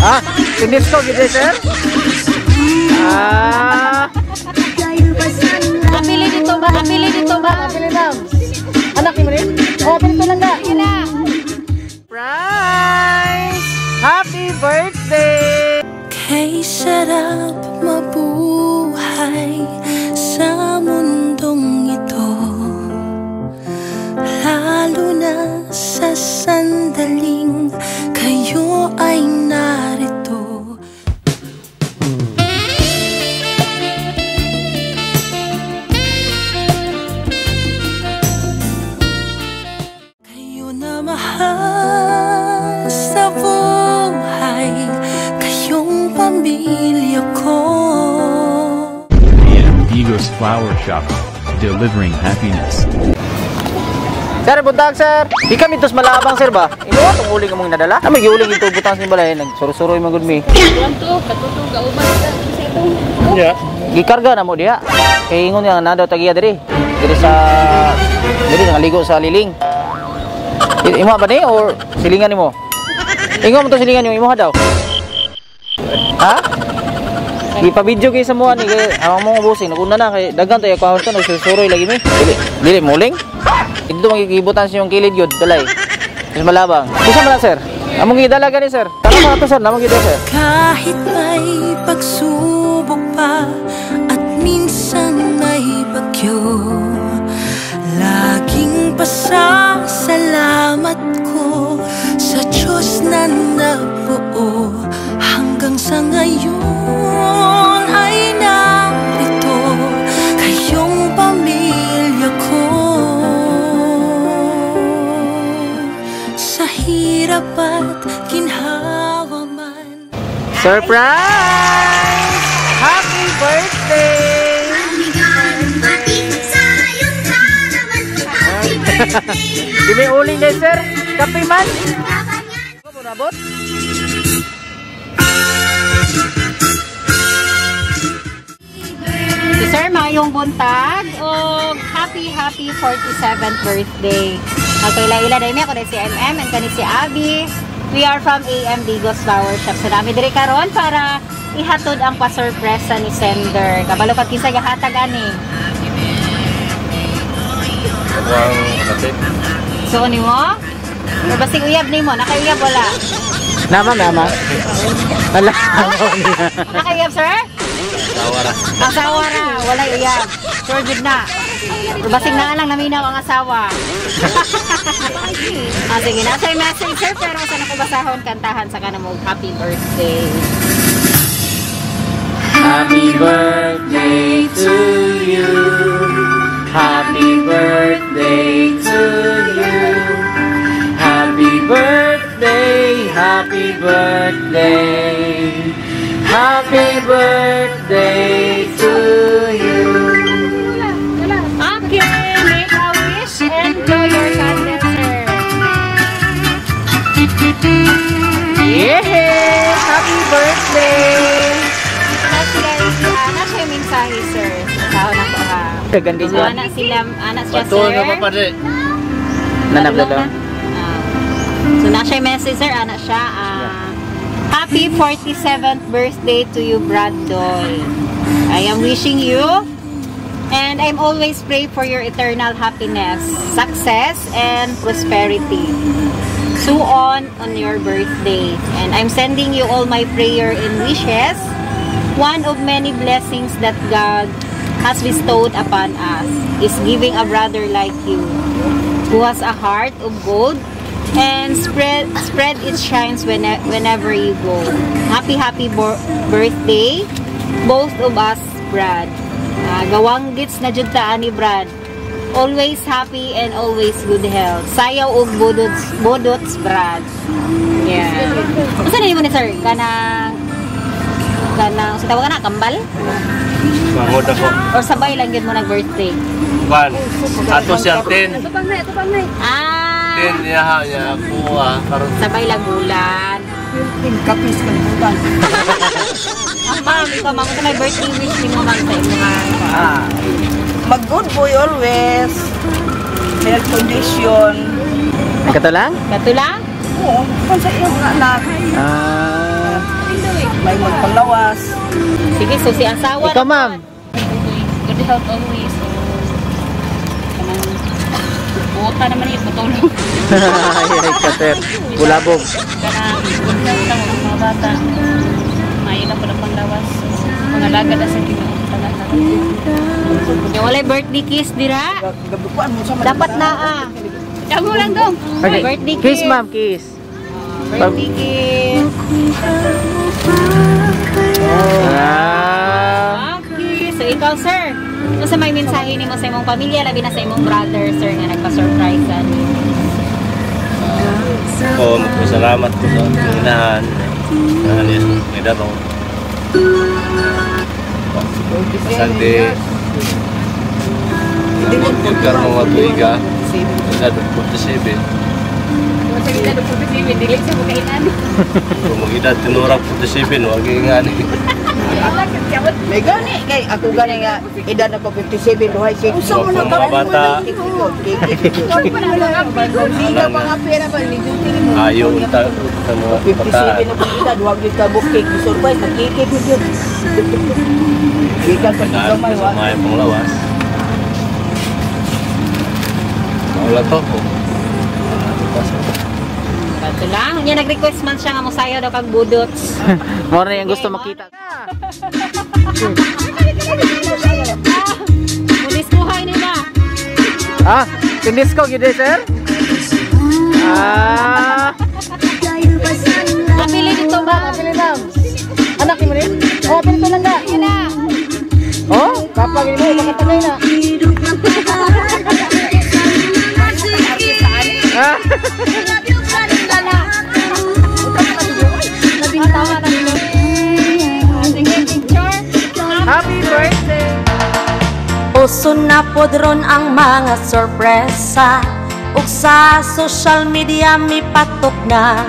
Ah, finish ko gid, sir. Ah, Apili dito ba? Apili dito ba? Apili, ma'am. Anak ni mo ni? Oh, apili to lang ka. Ina. Surprise! Happy birthday! Kay sarap mabuhay sa mundong ito, lalo na sa sandaling kayo ay narito. Kayo na mahal sa buhay, kayong pamilya ko. AM Digos Flower Shop, delivering happiness. Sir, buntag, sir. Di kami tos malabang, sir, ba? Imo atong uling among nadala. Amo giuling ito butang sa balay nagsurusuroy man gud mi. Kwanto, katutong gauban sa itong. Yeah. Gikarga na mo diha. Kay ingon nga na daw tagiya diri. Diri sa diri nangaligo sa liling. Imo ba ni or silingan nimo? Ingon mo to silingan yung imo daw. Ha? Ipa-video kay sa mo ani kay ang mo busing naguna na kay daghan tayo kuha to nagsusuroy lagi mi. Dili dili muling. Dito magigibutan sa yung kilid yun, dalay. Mas malabang. Kusa man lang, sir. Among gidala gani, sir. Tama mga to, sir, namong gidala, sir. Kahit may pagsubok pa at minsan may bagyo, laging pasasalamat ko sa Diyos na nabuo. Hanggang sa ngayon ay narito kayong pamilya ko. Sa hirap at ginhawa man. Surprise! Happy birthday! Di may uling din, sir. Kape man. Ako nabot. Si Sir, mayong buntag og happy happy 47th birthday. Okay, laila dai mi ako dai si MM and kani si Abby. We are from AM Digos Flower Shop. So nami diri karon para ihatod ang pa-surpresa ni sender. Kabalo ka kinsa gahatag ani. So nimo? Or basig uyab nimo, nakauyab wala? Nama nama. Wala. Nakauyab, sir? Asawa ra, walay uyab. Sure jud na. Or basig naa lang naminaw ang asawa. Ah, sige na siya message, sir, pero sa nako basahon kantahan sa kanamo happy birthday. Happy birthday to you. Happy birthday to you. Happy birthday, happy birthday. Happy birthday to you. Okay, make a wish and blow your candle, sir. Yeah! Happy birthday! Ana siya yung mensahe, sir. Basahon ako ha. Dagan So, ana sila, ana siya, sir. Nanap na. Ah. So, na siya yung message, sir. Ana siya. Happy 47th birthday to you, Brad Doy. I am wishing you and I'm always pray for your eternal happiness, success, and prosperity. So on your birthday. And I'm sending you all my prayer and wishes. One of many blessings that God has bestowed upon us is giving a brother like you who has a heart of gold and spread its shines whenever you go. Happy happy birthday, both of us, Brad. Gawang gits na jud ta ani, Brad. Always happy and always good health. Sayaw og budots, budots, Brad. Yeah. Unsa na nimo ni sir? Kanang kanang sa tawag na kambal? Mangod ako. Or sabay lang gyud mo nag birthday? Kwan. Ato siya 10. Ah. 10 niya niya kuha karon. Sabay lang bulan. Kapis kalibutan. Ah, ma'am, ikaw ma'am, unsa may birthday wish nimo, ma'am, sa imo? Ah. Mag good boy always. Health condition. Kato lang? Kato lang? Oo, kung sa iyong anak. Ah. May magpanglawas. Sige, so si asawa. Ikaw, ma'am. Good health always. So, kanang buta naman yung patulog. Ay, ay, ka, sir. Bulabog. Kanang good health na mga bata. Maayo na po na panglawas. So, pangalaga na sa Ginoo tanan. Yung walay birthday kiss dira. Gabukuan mo sa Dapat na ah. Kamu lang dong. Okay. Birthday Kiss, kiss. ma'am, kiss. Birthday kiss. Ah. Okay. So ikaw, sir. So sa may mensahe nimo sa imong pamilya, labi na sa imong brother, sir, nga nagpa-surprise ani. Ko magpasalamat ko sa inahan. Inahan ni Daro. Pasagdi. Abot yun karon mga tuiga. Edad 47. Dili sa kainan. Kung mag-edad tinurag 47, wag nga ni. May gani kay ako gani nga edad na ko 57 duhay si. Usa mo na mga bata. Hindi mga pera ba ni duty mo. Ayo unta sa mga 57 bata. na kong edad, wag yun ka bukik, surprise, nagkikik yun. Gikan pa Dahil sa may sa wa. mga panglawas. Wala to ko. Bato lang. Nya nag-request man siya nga mosayaw daw kag budots. Mo na yung gusto makita. Mulis kuhay nila. Ah, tindisco gyud eh, sir? Ah. Kapili dito ba? Pili, ma'am. Anak ni mo ni? Oh, pili ko lang na. Ina. Oh, kapag mo makatangay na. Ah. Tawa na nila. Sige, picture. Happy birthday. Uso na pod ron ang mga sorpresa ug sa social media mipatok na.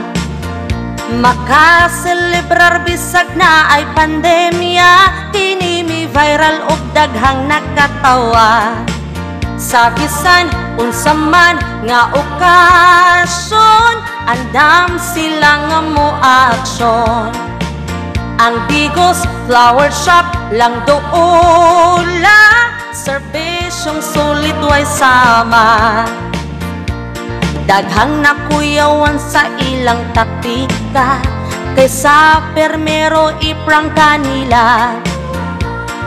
Makaselebrar bisag na ay pandemya. Kini mi viral ug daghang nakatawa. Sa bisan unsa man nga okasyon, andam sila nga mo aksyon. Ang Digos Flower Shop lang doula, serbisyong sulit way sama. Daghang nakuyawan sa ilang taktika, kaysa permero i-prank nila.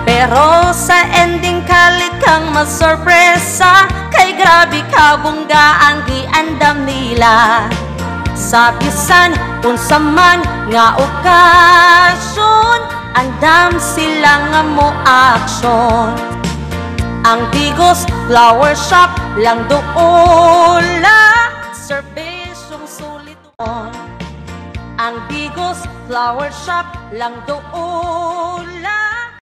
Pero sa ending kalit kang masorpresa, kay grabe kabongga ang giandam nila. Sa bisan unsa man nga okasyon, andam sila nga mo aksyon. Ang Digos Flower Shop lang doula, serbisyong sulit on. Ang Digos Flower Shop lang doula.